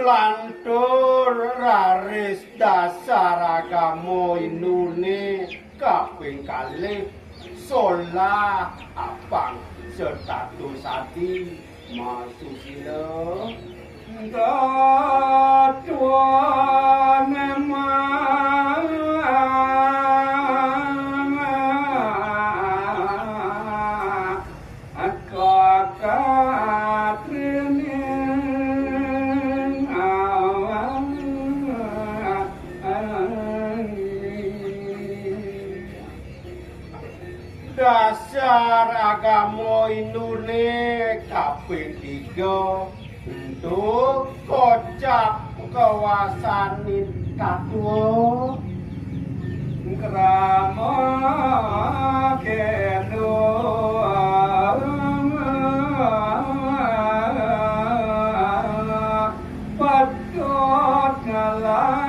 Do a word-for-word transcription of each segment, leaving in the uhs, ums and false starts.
Lantur raris dasar agama Hindune kaping kalih solah apang setatu sadi masusila. Dasar agama Hindune kaping tiga, untuk kocap kawasaning tatwa. Krama kena patut ngalah.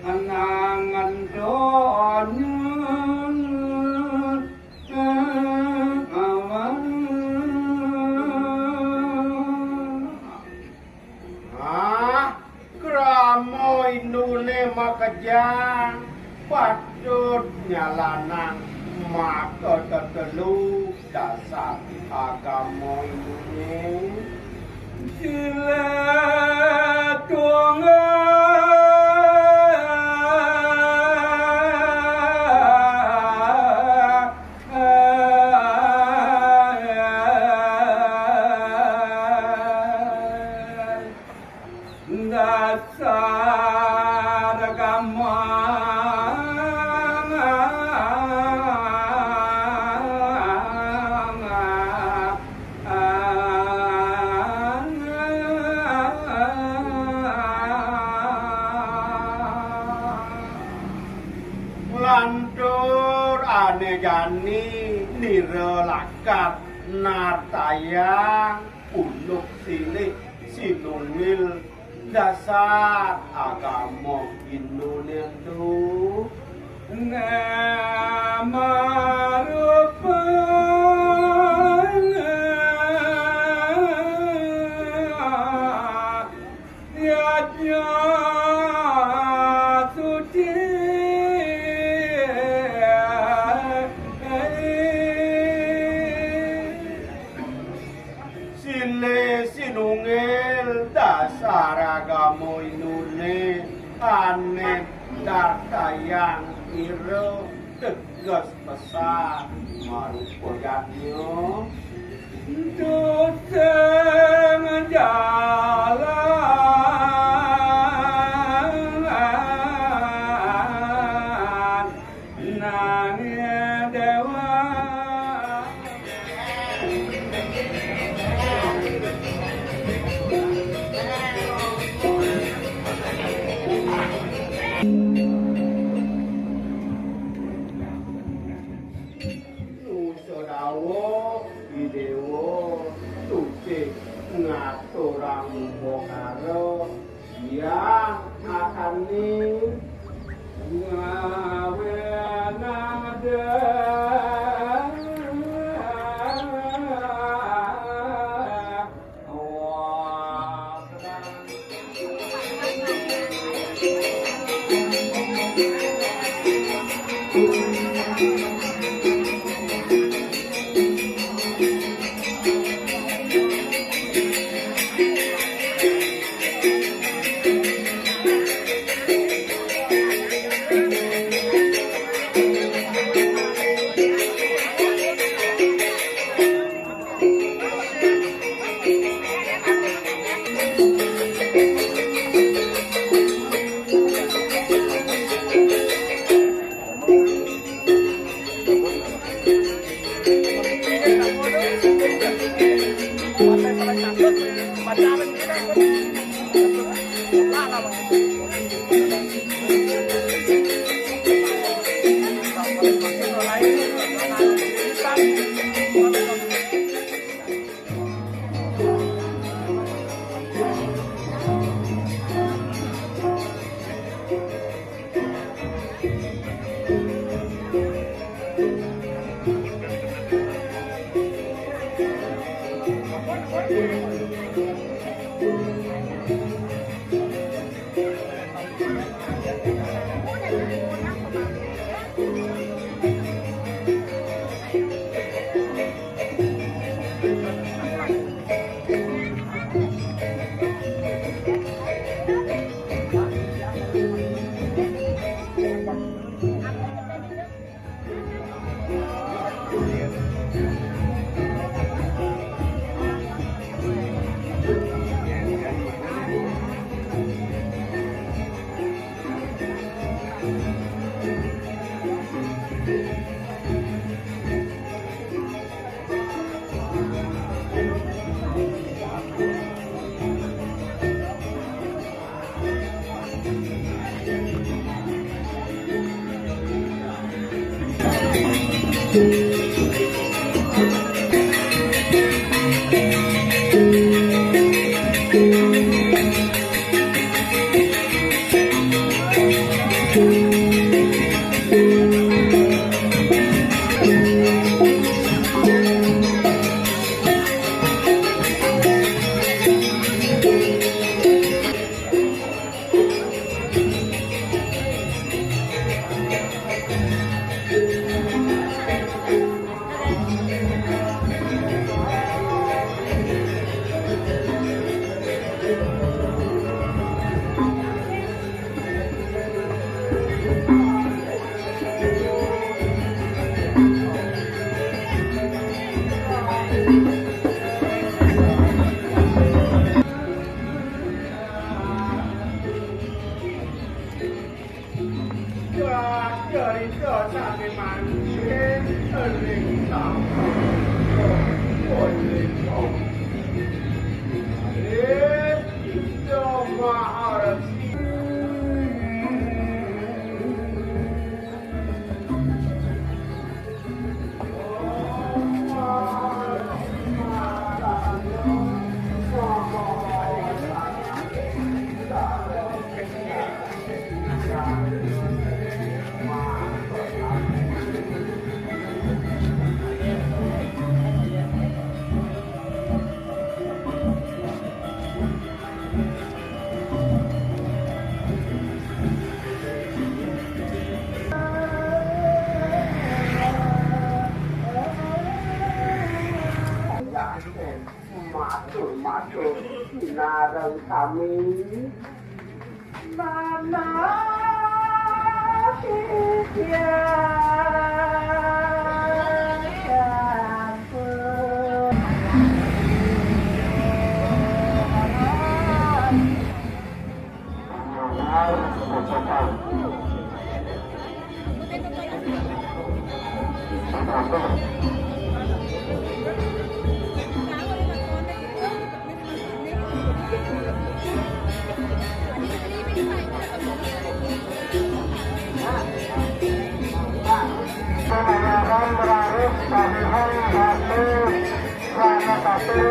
Anangan donya awan. Ah, krama Hindune makejang patut nyalanang maka tetelu dasar agama Hindune. Sila tunggal. Dasar agama. Lantur ane jani nira lakar nartayang unduk silih sinunggil dasar agama Hindune ento. Nama rupa yadnya suci. Silih sinunggil dasar agama Hindune ane dartayang ira teges pesan marupa yadnya. Tusing jalan nanging dewa. Nusa dawuh Idewa, tusing Ngaturang bokaro, ya, akane ngawe nada. Matur-matur sinareng sami. Manah titiang sampun. Pembayaran berarus tagihan satu, sana satu,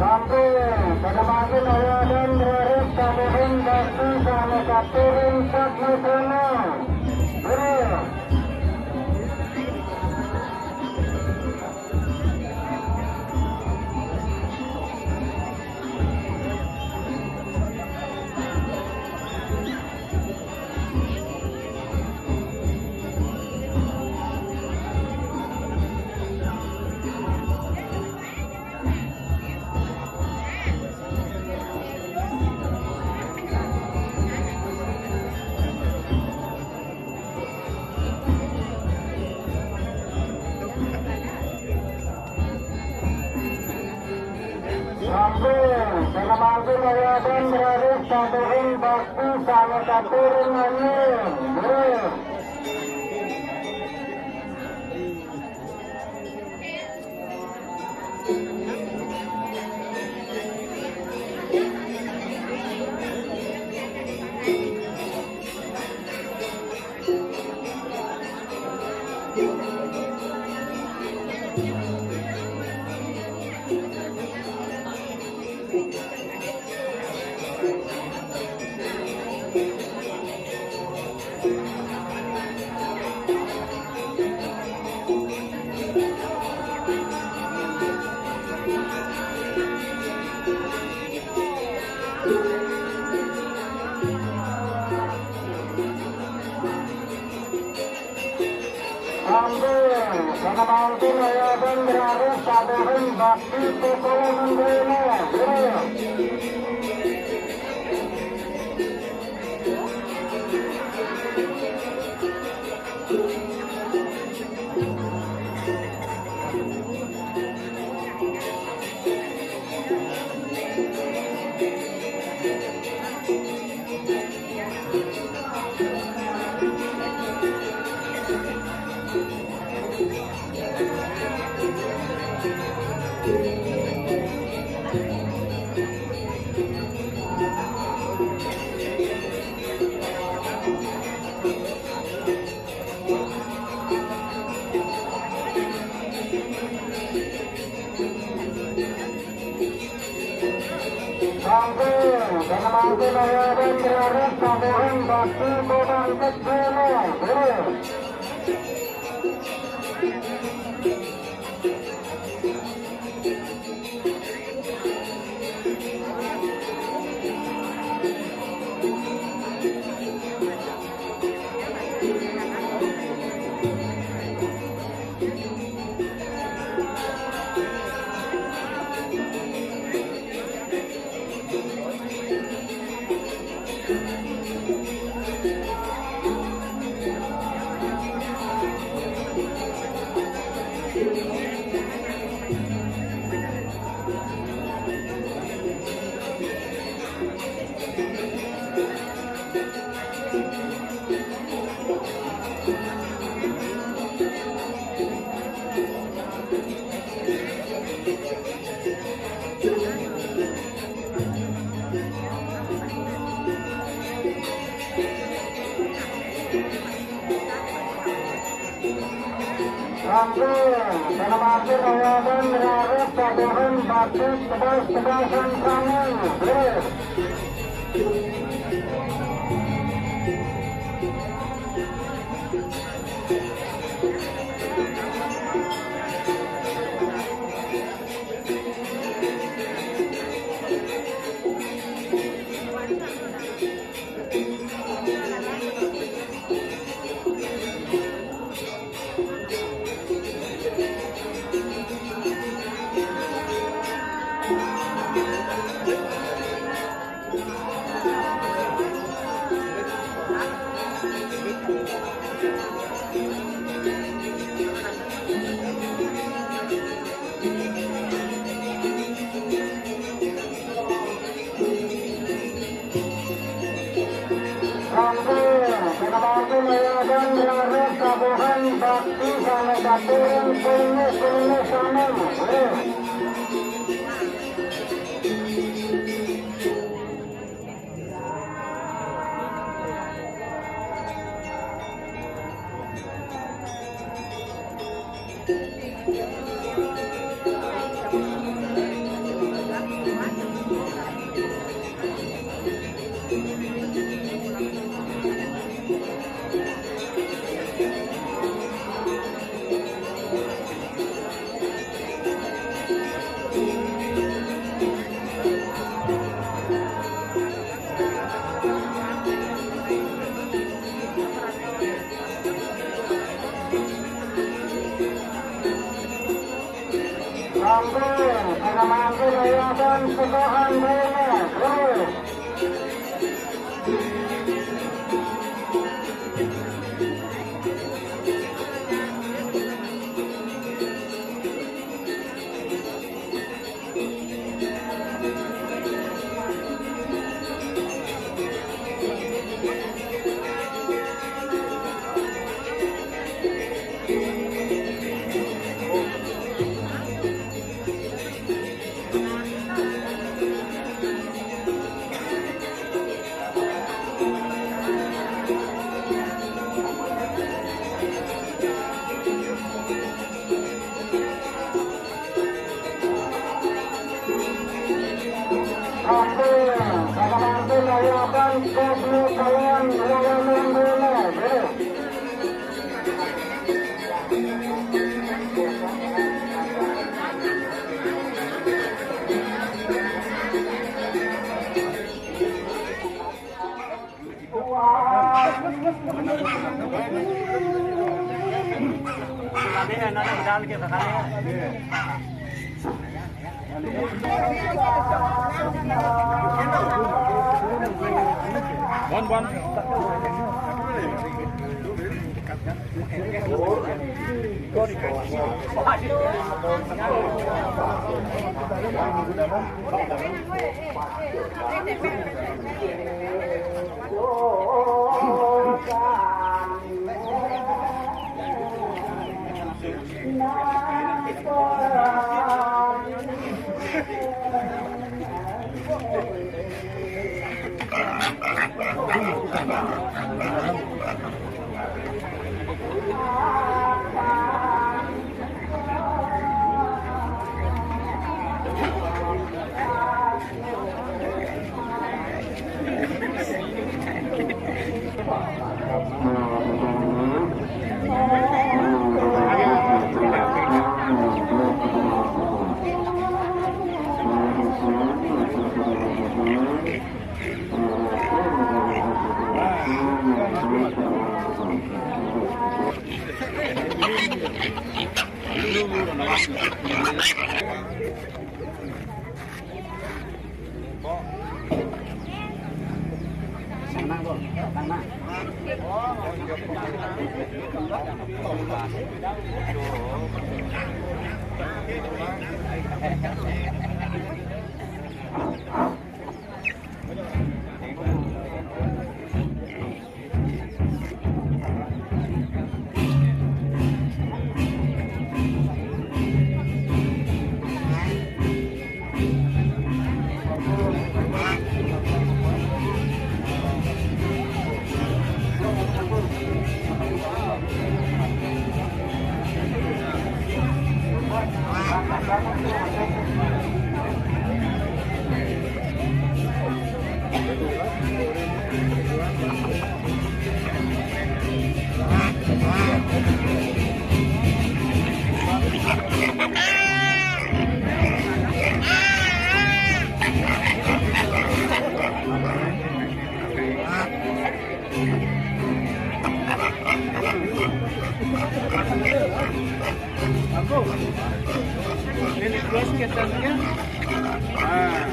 Sampai pada makin ayadan dari kaburin bakti sama katurin sak mesana. Bro. Sambil pengemangkin ayadan berarus satuin bakti sama satuin angin. Bro. Sambil pengemangkin ayadan berarus satuin bakti pukul mendele. Bro. Sampai, dan mangkin ayadan berarus satuin bakti pemangkit dulu. Bro. Oke, pada mampir rayakan berharap paduhan batik tebas-tebasan kami. Oke. Mangke, pada mangke mayakan larut kabuhan bakti sané katuring pulinge-pulinge sanang. Mangke, pada mangke rayakan sekohan rene, terus. Oke, pada mangke rayakan koplo kalian layanan rene. Aku. Ini terus kita. Ah.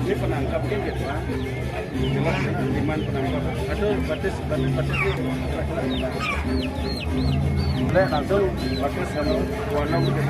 Ini penangkap kan gitu, Pak. Jelas, iman penangkap. Aduh, batis, batis, batis ini. Boleh langsung batis sama warna gitu.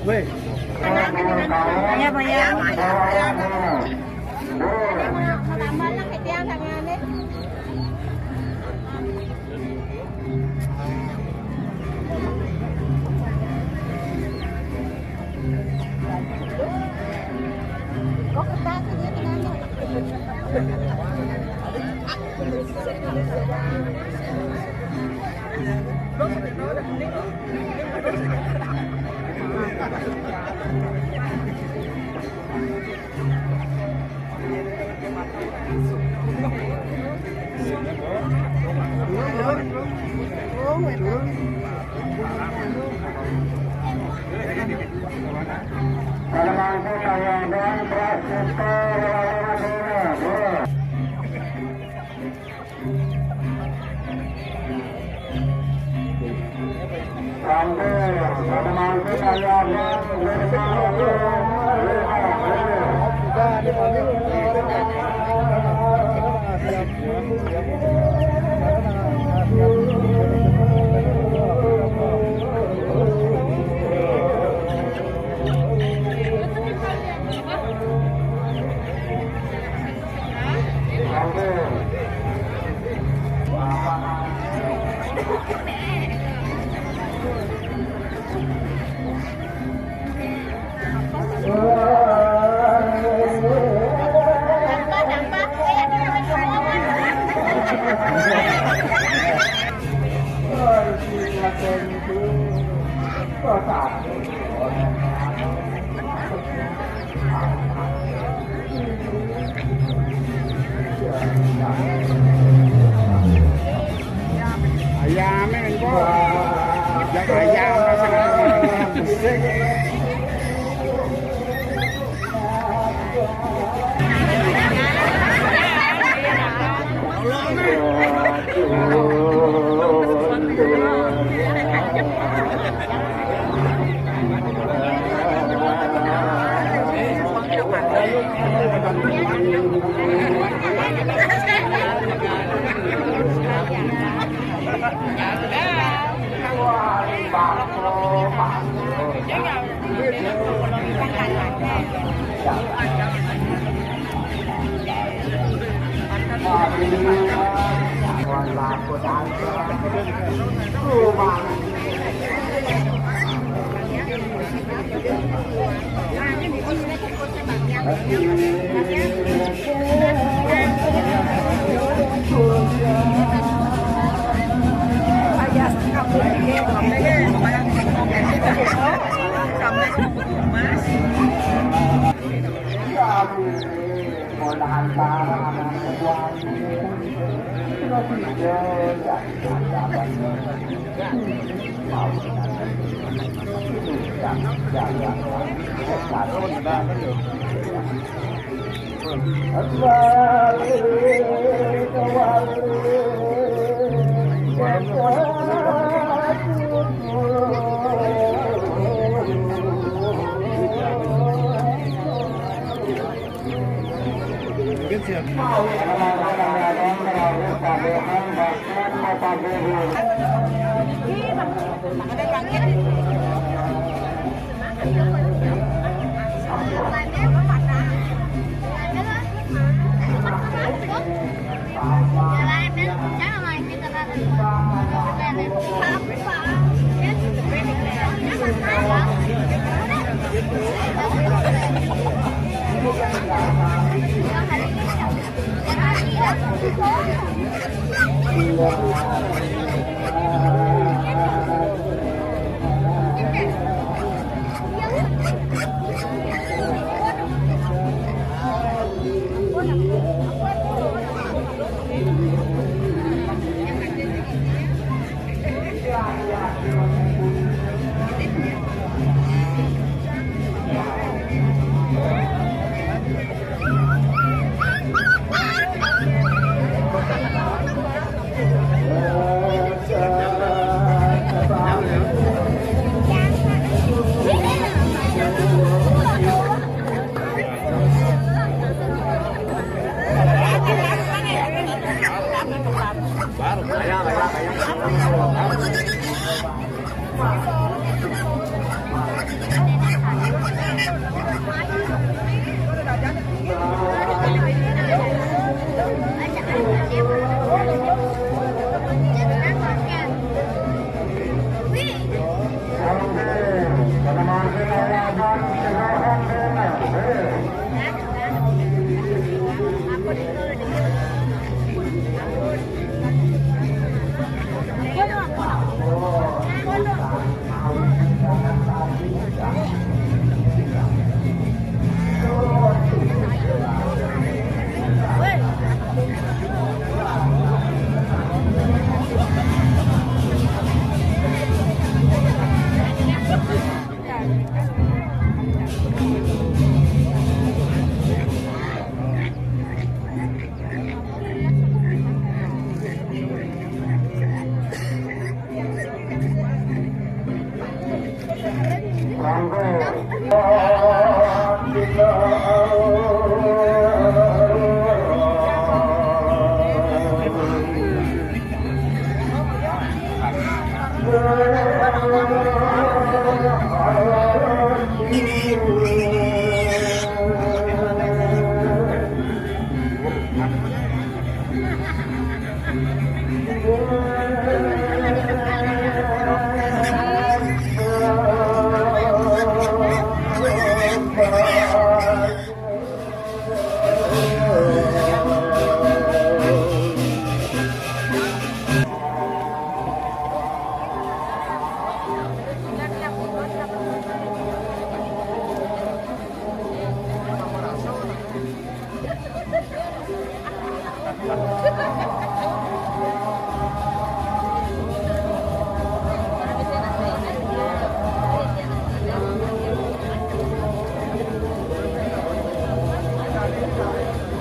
Weh. Ya, Pak, ya. Ayame engko. Ya ayam sing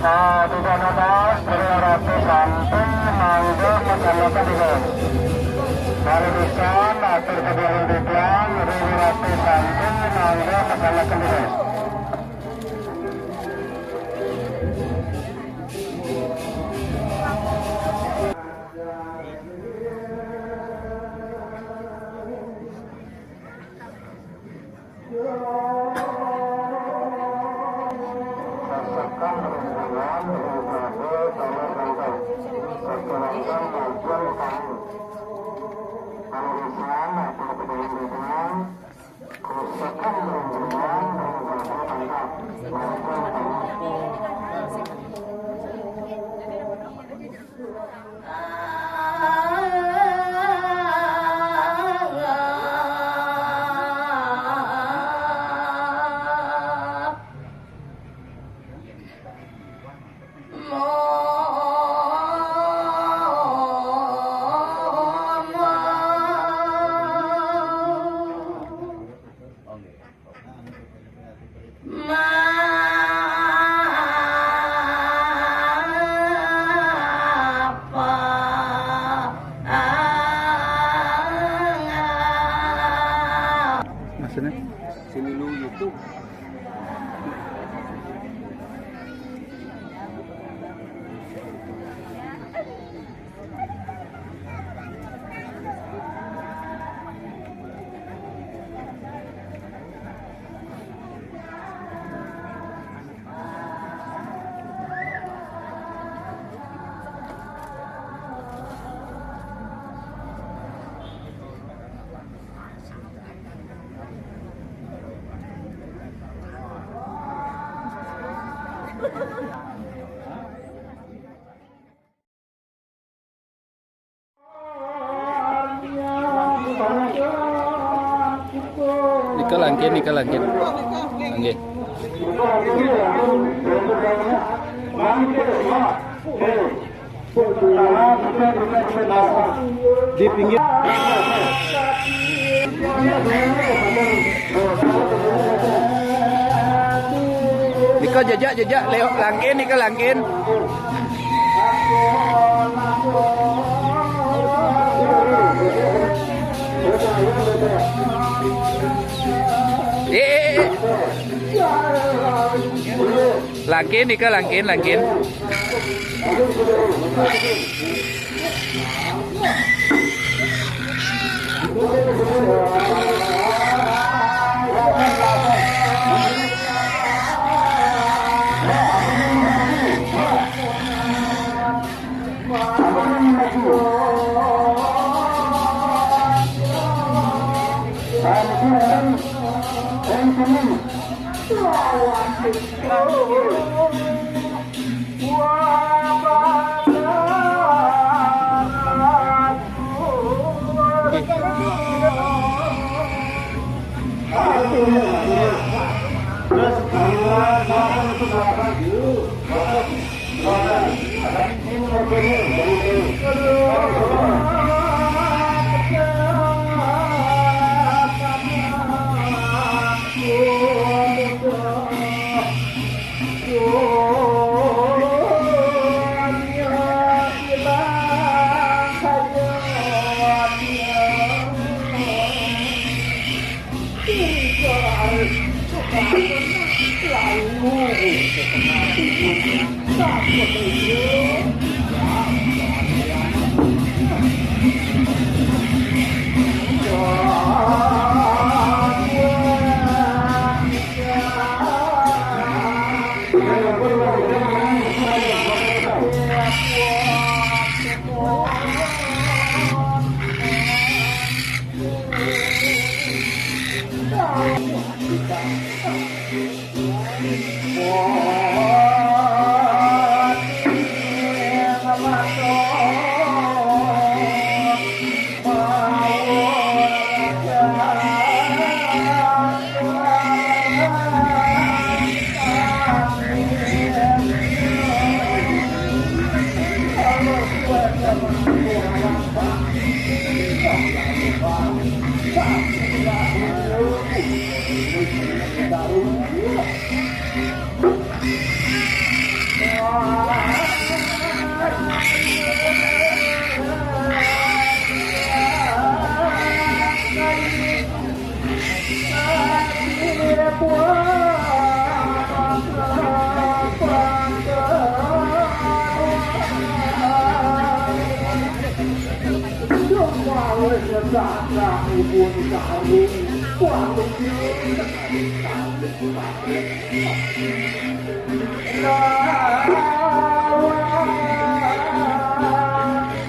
Nah, tidak ada, Ratu Santi, mangga makan-makan di bawah. Kalau bisa, atur kedua di belakang, Ratu Santi, mangga makan-makan di bawah. Maksudnya? Sini dulu YouTube. Nika langkin, nika langkin. Nggih. Di pinggir. Nika jejak, jejak, Leo, langkin, nika langkin. Eh, eh, eh. Langkin, nika langkin, langkin.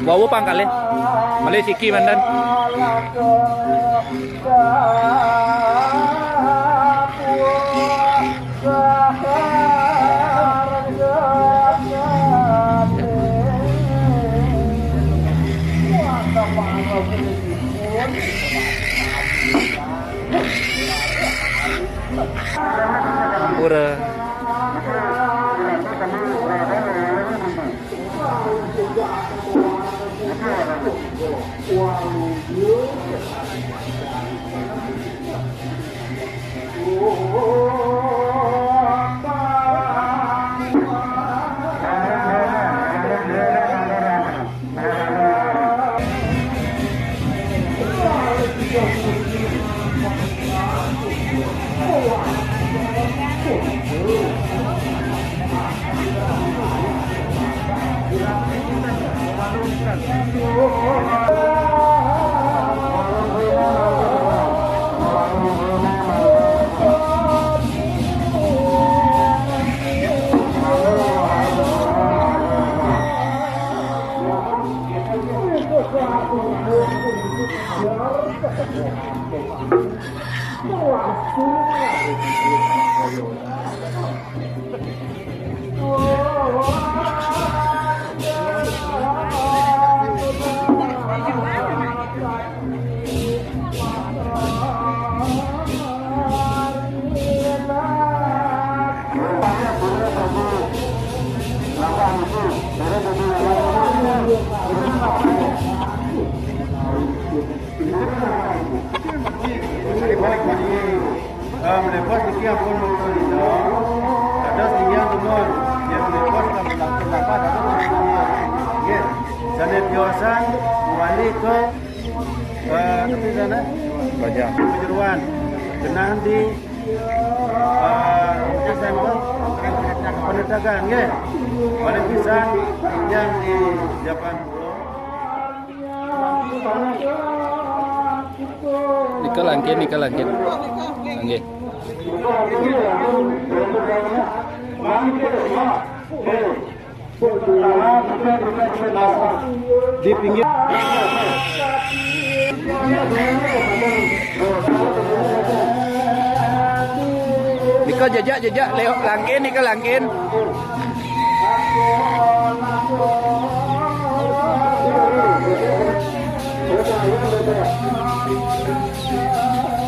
Wau pangkalih. Malih siki mandan. Ampura. Melepos niki ampun mengko lino. Dados tiniang dumun. Yen melepos kan berlaku apa dados niki. Nggih. Sané tiosan mewali ke, eh, tapi sana Baja. Kejeruan. Genah di, eh, S M K Penetagan, nggih. Paling pisan yang di Japan. Nika langkin, nika langkin. Nggih. Di pinggir. Nika jejak, jejak, Leo, langkin, nika langkin.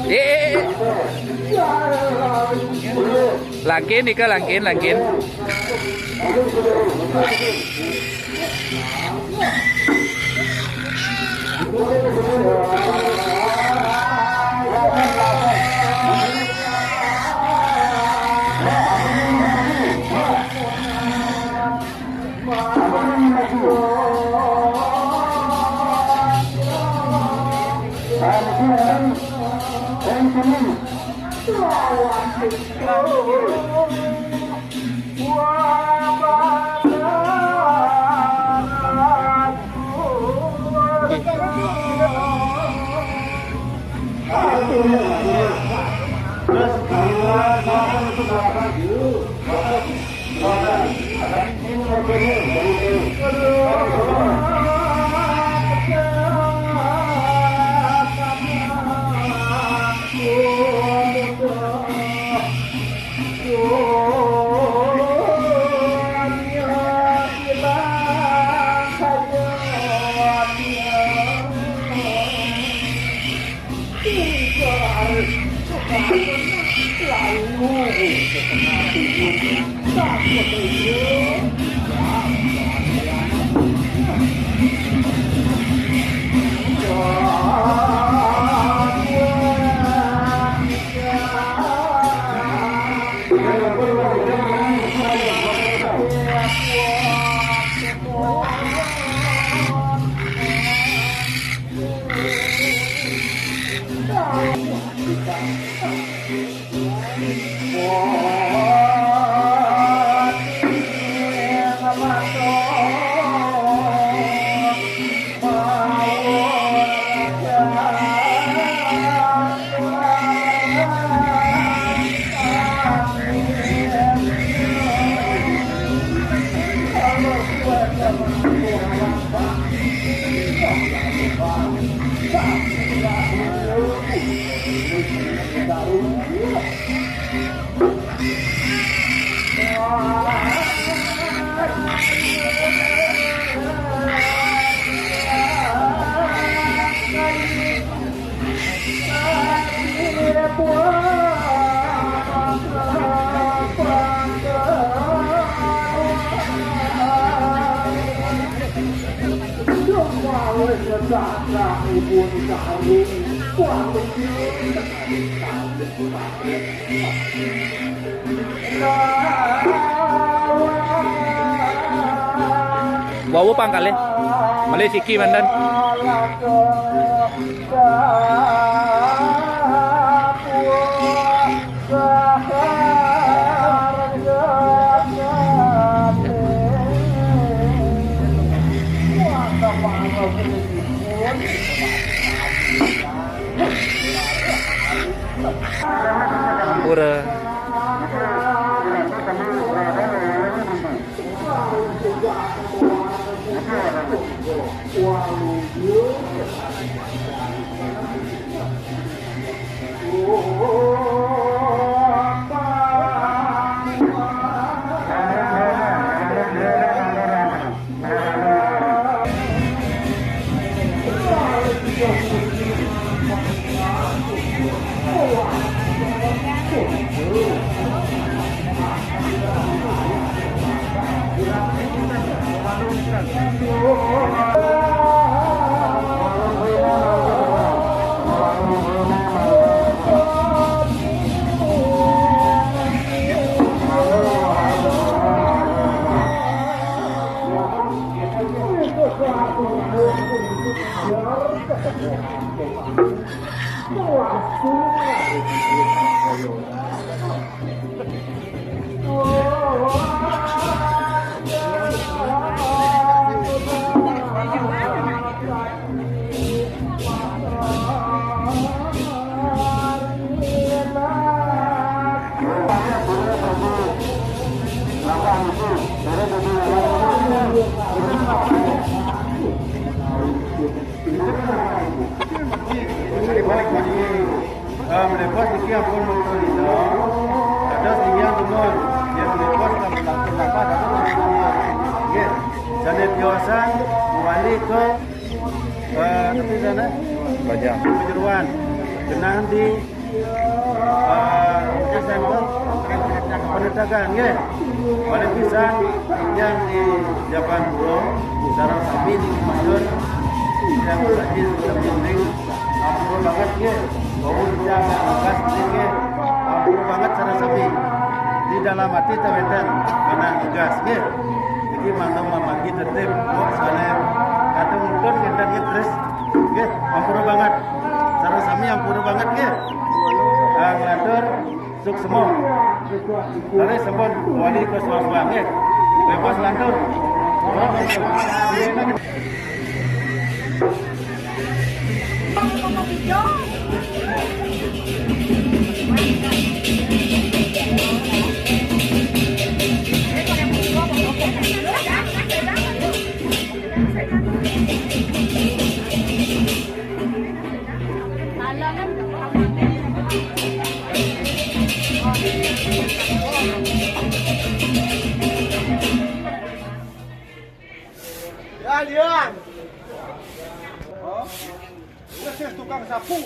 Eh, eh, eh. Langkin nika, langkin, langkin. Wau pangkalih. Malih siki mandan. Pura. Ah, melepas niki ampun motor dino. Dados niki ampun. Ya, melepas kan berlaku apa, dados niki ampun. Nggih. Sané tiosan, mawali ke, eh, ngendi sana? Bajang. Kejeruan. Genah di, eh, ngendi sana? Penetagan, nggih. Malih pisan, yang di Japan Burung, sareng sami di Kemayon, yang lagi sudah penting, ampun banget, nggih. Bau licin, gas, nggih. Ampun banget, sareng sami. Di dalam hati tawénten, menang gas, nggih. Iki mangga mamagi tertib, kok soalnya kadung nuntun ngénten nggih, terus. Nggih, ampura banget. Sareng sami ampura banget nggih. Ah, nglantur suksma. Kalih sampun wali ke suasana nggih. Bebas lantur. Ya, Lian. Oh. Ini sih tukang sapu.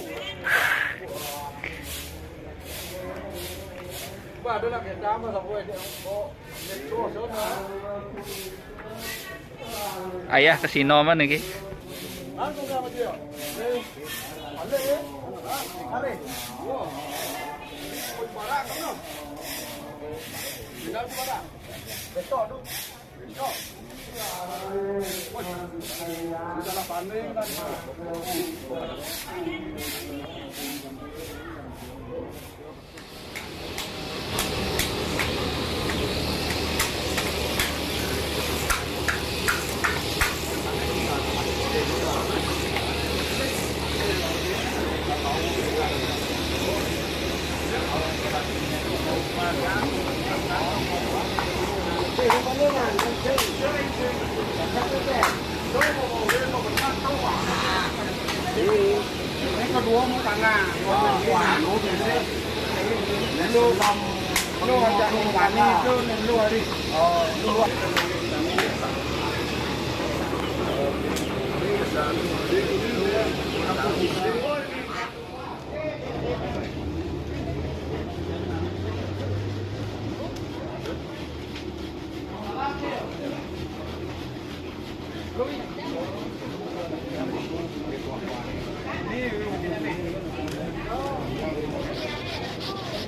Bah, ada lagi tambah sapu ini. Oh, ini terus, oh, nah. Ayah ke sino mah niki. Langsung sama dia. Eh, balik ya. Ah, balik. Oh. Barang, no. Tinggal di barang. Besok tu.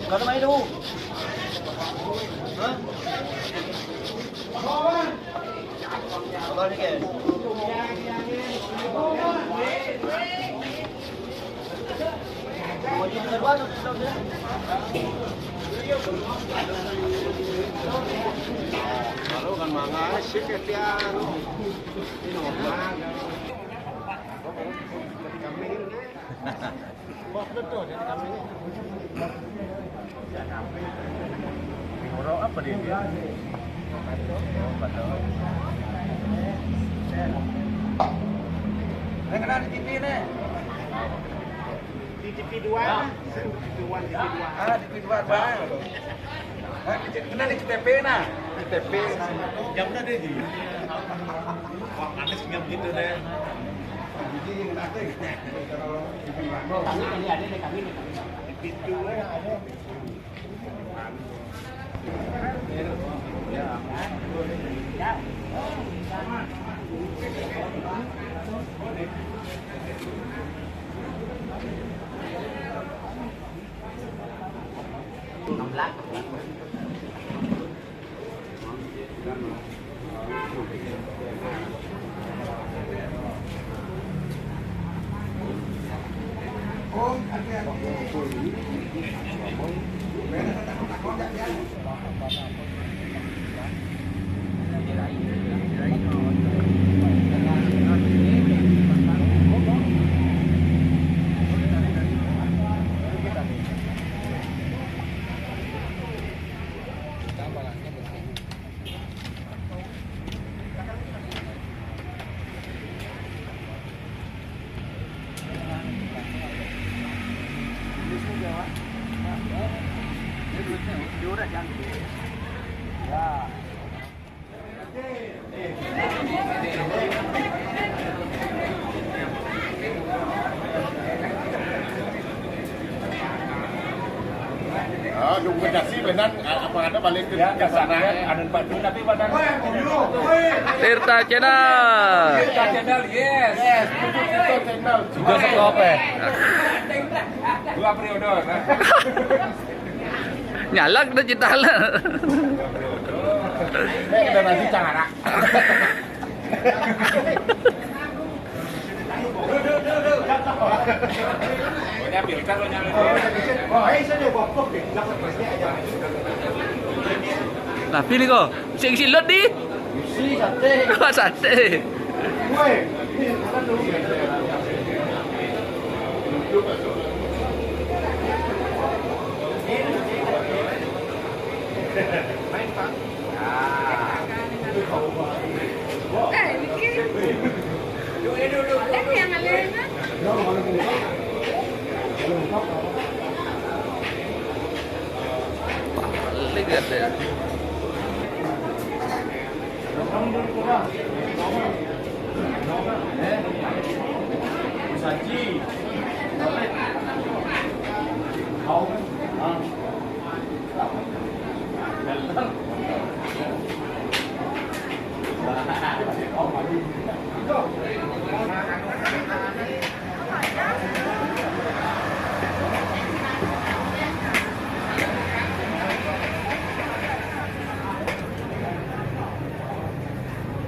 Kau main dulu. Hah? Abang ni kan? Kalau kan mangan, sikit dia, anu. Ini normal. Kami ini. Wah, betul, jadi kami ini. Orang apa dia, dia? Oh, betul. Dia kenal di T V ni. Di T V dua, T V dua, T V dua. Ah, T V dua, Bang. Hah, kena di K T P nah. K T P nah. Yang mana dia, Ji? Wah, Anies senyum gitu deh. Jadi, nanti. Kami, kami ada deh, kami nih, kami. Di pintu, eh, ada. Ya. Ya. Oh, dokumentasi benar, apa ada balik ke, ya, ke sana, ya. Anu Pak Dun, tapi badan Tirta Channel. Tirta Channel, yes. Yes, Tirta Channel. Sudah satu apa? Dua periode, nah. Nyalak dah cita lah. Eh, ada nasi cangara. Tapi ni kau, sing silut di. Isi sate. Sate. Woi, ini bukan dulu.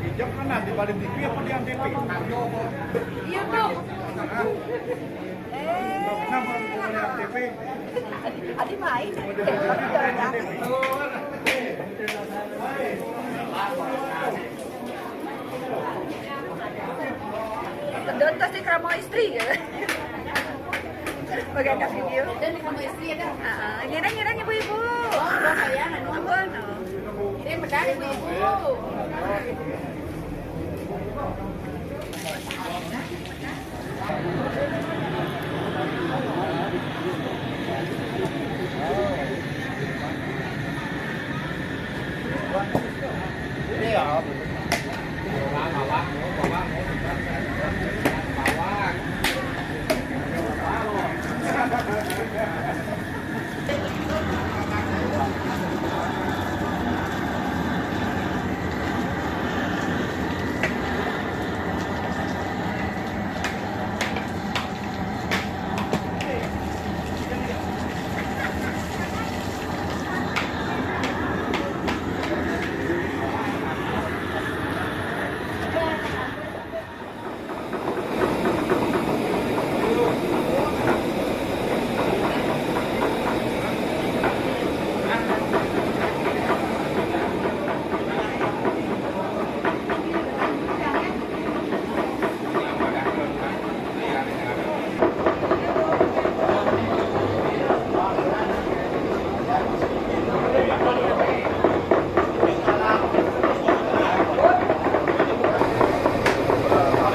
Ijab mana, di balik T V apa di Antv? Iya, tuh. Kenapa di balik Antv? Adi main. Sedot pasti kramo istri, ya. Bagi ada video. Dan di kamar istri ada. Ah, ah. Ngira-ngira ibu-ibu. Oh, udah saya, anu. Apa, no? Ini medali ibu-ibu.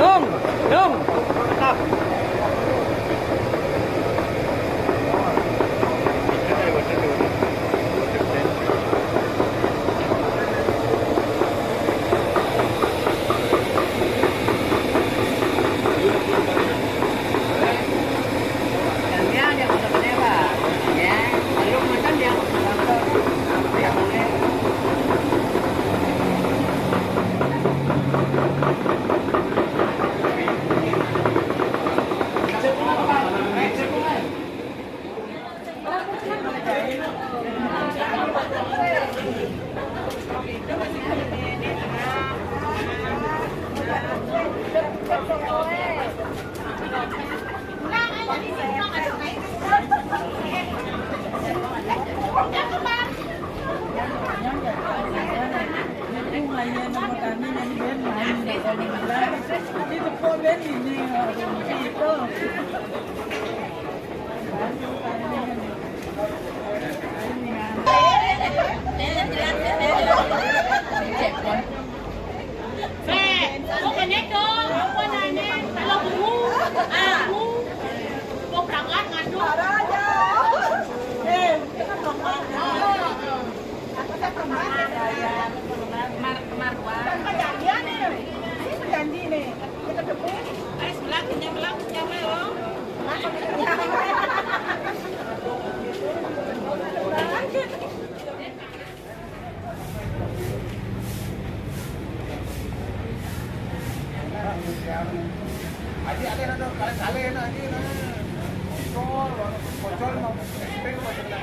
Dong, dong. Perjanjian nih. Ini perjanji nih. Kita tepuk. Ayo, sebelah, kenyang, sebelah, kenyang, ayo. Aji ada, ada kali-kali enak aja, nah. Bocor, bocor mau, mau, mau, mau.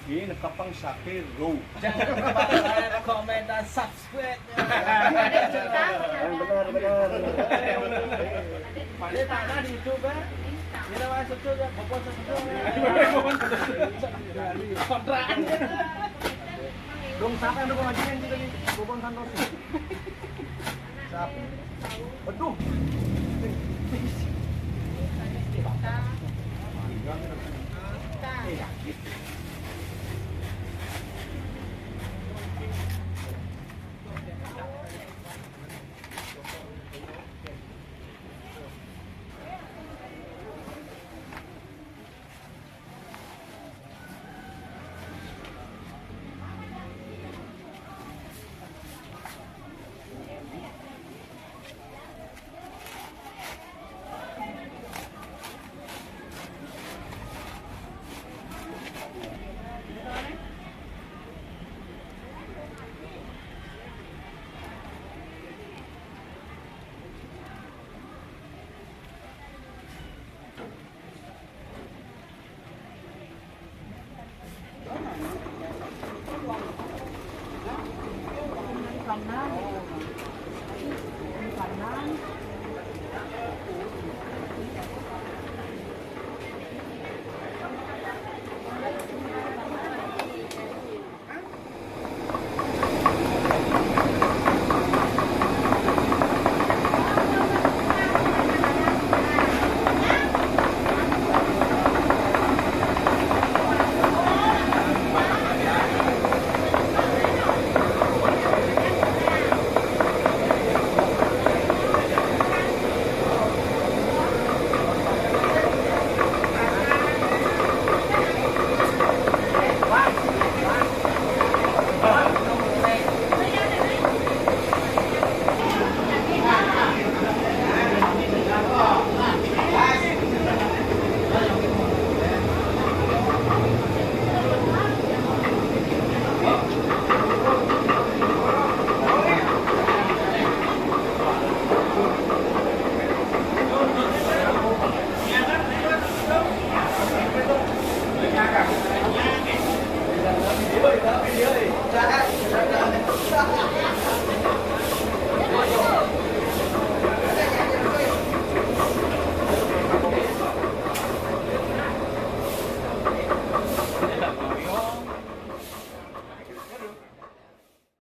Ini kapang sakit, bro. Jangan lupa like, komen, dan subscribe. Yang benar, benar. Pada tanah di YouTube, kan? Ini masuk juga, bobon satu. Kontrakan. Dong, siapa yang dukung aja yang kita nih? Bobon Santosi. Siapa? Aduh. Kita. Kita.